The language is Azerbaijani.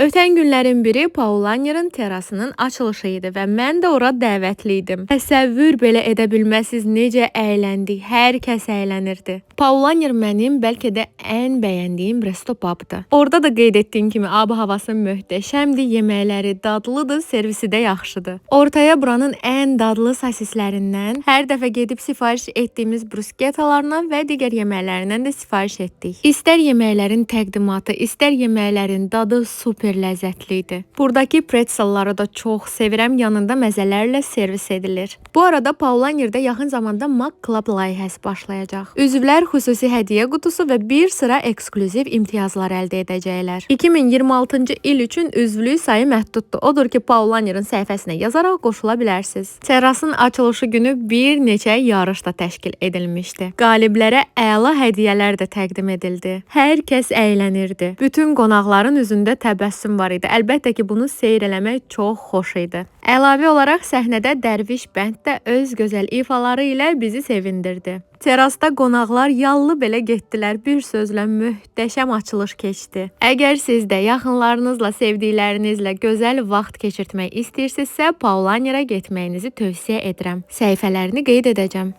Ötən günlərin biri Paulaner'ın terasının açılışı idi və mən də ora dəvətli idim. Təsəvvür belə edə bilməzsiniz necə əyləndik. Hər kəs əylənirdi. Paulaner mənim bəlkə də ən bəyəndiyim restopubdur. Orada da qeyd etdiyim kimi ab-havası möhtəşəmdir, yeməkləri dadlıdır, servisi də yaxşıdır. Ortaya buranın ən dadlı sosislərindən, hər dəfə gedib sifariş etdiyimiz brusketalarından və digər yeməklərindən də sifariş etdik. İstər yeməklərin təqdimatı, istər yeməklərin dadı super ləzzətli idi. Buradakı pretzelları da çox sevirəm, yanında məzələrlə servis edilir. Bu arada Paulaner'də yaxın zamanda Mac Club layihəsi başlayacaq. Üzvlər xüsusi hədiyyə qutusu və bir sıra eksklüziv imtiyazlar əldə edəcəklər. 2026-cı il üçün üzvlük sayı məhduddur. Odur ki, Paulaner'ın səhifəsinə yazaraq qoşula bilərsiniz. Terasın açılışı günü bir neçə yarış da təşkil edilmişdi. Qaliblərə əla hədiyyələr də təqdim edildi. Hər kəs əylənirdi. Bütün qonaqların üzündə təbəssüm var idi. Əlbəttə ki, bunu seyr eləmək çox xoş idi. Əlavə olaraq səhnədə Dərviş bənd də öz gözəl ifaları ilə bizi sevindirdi. Terasda qonaqlar yallı belə getdilər. Bir sözlə möhtəşəm açılış keçdi. Əgər siz də yaxınlarınızla, sevdiklərinizlə gözəl vaxt keçirtmək istəyirsinizsə, Paulanerə getməyinizi tövsiyə edirəm. Səhifələrini qeyd edəcəm.